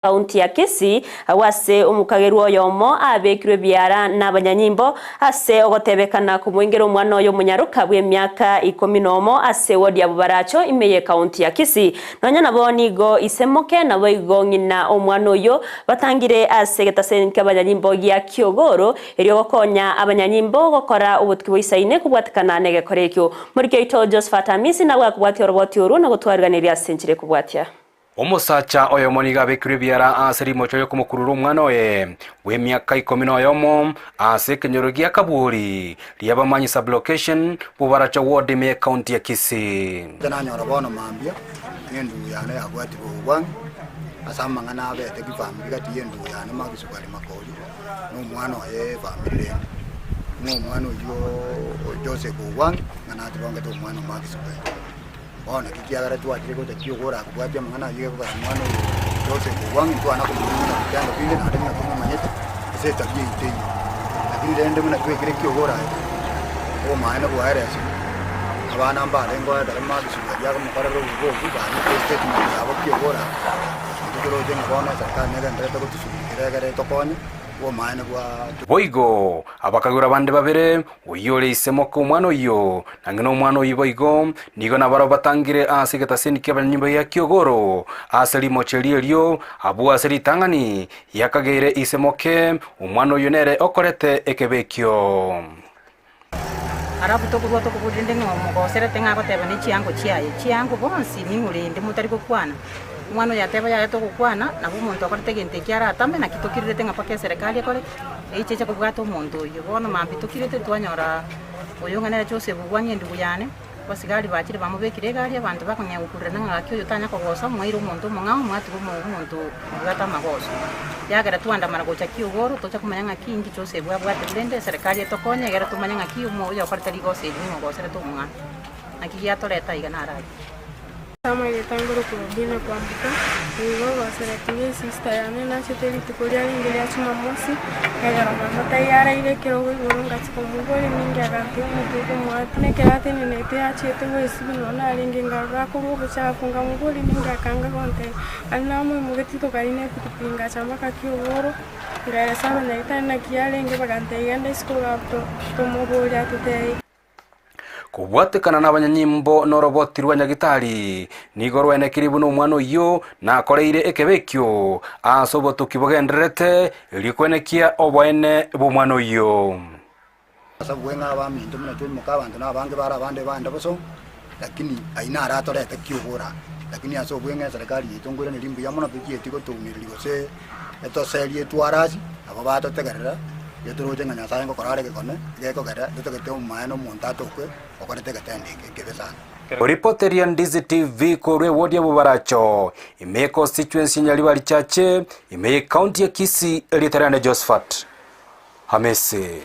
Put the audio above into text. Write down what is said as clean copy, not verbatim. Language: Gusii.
County ya Kisii, agwo ase omokagerwa oyomo abekirwe ebiara nabanyanyimbo ase ogotebekana komoingera omwana oye omonyaroka bw'emiaka ikomi nomo ase ewodi ya Bobaracho ime ye County ya Kisii. Nonya nabo nigo ise moke naboigo ng'ina omwana oyio batangire ase egetaseni ki'abanyanyimbo gia Kiogoro erio gokonya abanyanyimbo gokora obotuki boisaine kobwatekana negekora ekio. Moriki oito Josephat Amisi nabwo akobwatia oroboti orwo na gotwariganeria ase enchera ekobwatia. Omosacha oyomo nigo abekirwe ebiara ase rimocho ri'okomokurura omwana oye bw'emiaka ikomi na oyomo ase ekenyoro gia Kabwori, Riabamanyi Sub-location, Bobaracho Ward ime y'Ecounty ya Kisii. Inche nanyora bono mambia, ng'a endugu yane yabwatirwe obwangi ase amang'ana abete chifamiri gati y'endugu yane Magisukari Makori, na omwana oye efamiri rende. Ng'a omwana oyio Joseph Obwangi, ng'a natibongete omwana o Magisukari. Bono naki kiagera twachire gocha ki'ogora kobwatia amang'ana ayio gekogera omwana oyo Joseph obwangi ntwana komanya buna bitendo binde naende buna tomomanyete ase etabia yaito eyio. Lakini rende buna twekire ki'ogora aya, obomaene bwaeresirwe, abana mbarenge oo ekero magisibwa erio akomokorera obobe obwo barike estatement yabo ki'ogora aya, intwe toroche ng'a bono eserikari negendererete gotusugurikera egere etokonye, obomaene bwa. Boigo abakagwera bande babere Oyio ore ise moka omwana oyio, na ng'ina omwana oyio boigo, nigo nabarabwo batangire ase egetaseni ki'abanyanyimbo gia kiogoro, ase rimocho erio erio, abwo ase ritang'ani yakageire ise moke, omwana oyio nere okorete ekebe ekio. Alafu tokorua tokoboria rende ng'a omogoserete ng'a agoteba ne chiango chiaye, chiango bonsi ning'o rende motari gokwana? Omwana oyo ateba yaya togokwana, nabo omonto okorete egento ekio aratame naki tokirerete ng'a mpaka eserekari ekore ki? Eicheche kobwata omonto oyio. Bono mambia tokirete twanyora oyo ng'a nere Joseph obwang'e endugu yane, abasigari bachire bamobekire egari, abanto bakong'ea gokurerana ng'a gaki oyo tanya kogosa, mwaire omonto omong'ao mwatiga omo omonto obwate amagoso. Yagera twandamana gocha kiogoro tocha komanya ng'aki inki Joseph abwate rende eserekari etokonye egere tomanye ng'aki omo oyokorete rigoso eri ning'o ogoserete omong'ao. Naki giatoreta iga naro ayio. Amarieta ngorokwa Robina kwamboka, nigo ogoseretigwe esista yane nachete rituko riarenge ria Jumamosi, nkagera mama taiyo araire ekerogo igoro ngachia komoboria ninki agantebia omotwe okomoatia. Nekero atenenete achiete goesibia nonya narenge nkarora akorwa obochafu nkamoboria ninki akanga gontebia. Naende namoimogetie tokarina epikipiki ngacha mpaka kiogoro, nkaeresa abanyagitari naki yarenge bagantebia genda isiko igabu tomoborie atotebie. Kobwatekana nabanyanyimbo noroboti rwa Nyagitari, nigo rwaenekirie buna omwana oyio nakoreire ekebe ekio ase obotuki bogendererete, erio kwenekia oboene bw'omwana oyio. Ase abwo ng'a abaminto buna twaimoka abanto na abange bare abande baenda bosongo, lakini ayio naro atorete ki'ogora. Lakini ase obweng'e eserekari yaito nkoiraneria mbuya mono tochieti gotounereria gose etoserie etwarasi, nabo batotegerera. Erio toroche ng'a Nyasae ngokora are egekone, egekogera totagete omomaene omonto atokwe, okorete egetendo eke ekebe sana. Oripoteria Ndizi TV korwa ewodi ya Bobaracho, ime ye constituency ya Nyaribari Chache, ime ye county ya Kisii, erieta riane Josphat Hamisi.